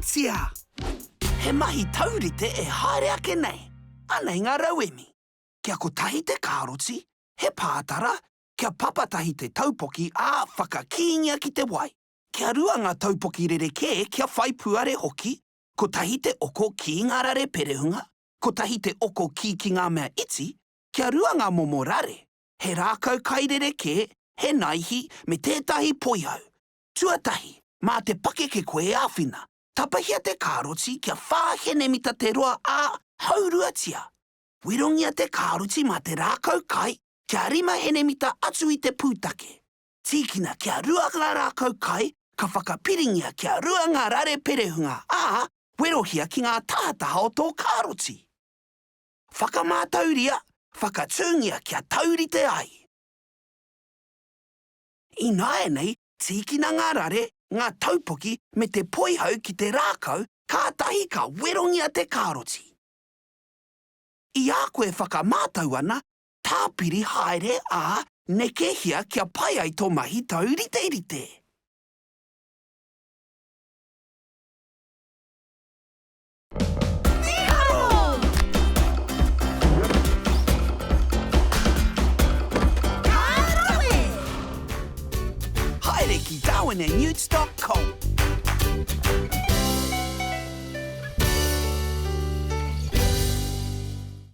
Rawatia! He mahi taurite e haere ake nei. Anei ngā rauemi. Kia kotahi te kāroti, he pātara, kia papatahi te taupoki ā, whakakīngia ki te wai. Kia rua ngā taupoki rerekē kia whai puare hoki, kotahi te oko ki ngā rare perehunga, kotahi te oko ki ki ngā mea iti, kia rua ngā momo rare, he rākau kai rerekē, he naihi, me tētahi poihau. Tuatahi, mā te pakeke koe e āwhina. Tapahia te kāroti kia whā henemita te roa ā, hauruatia. Werongia te kāroti mā te rākau kai kia rima henemita atu i te pūtake. Tīkina kia rua ngā rākau kai, ka whakapiringia kia rua ngā rare perehunga, ā, werohia ki ngā tahataha o tō kāroti. Whakamātauria, whakatūngia kia taurite ai. Ināianei, tīkina ngā rare, ngā taupoki me te poihau ki te rākau, kātahi ka werongia te kāroti. I a koe e whakamātau ana, tāpiri haere, ā, nekehia kia pai ai tō mahi tauriterite. Mīharo! Ka rawe! Haere ki darwinandnewts dot com.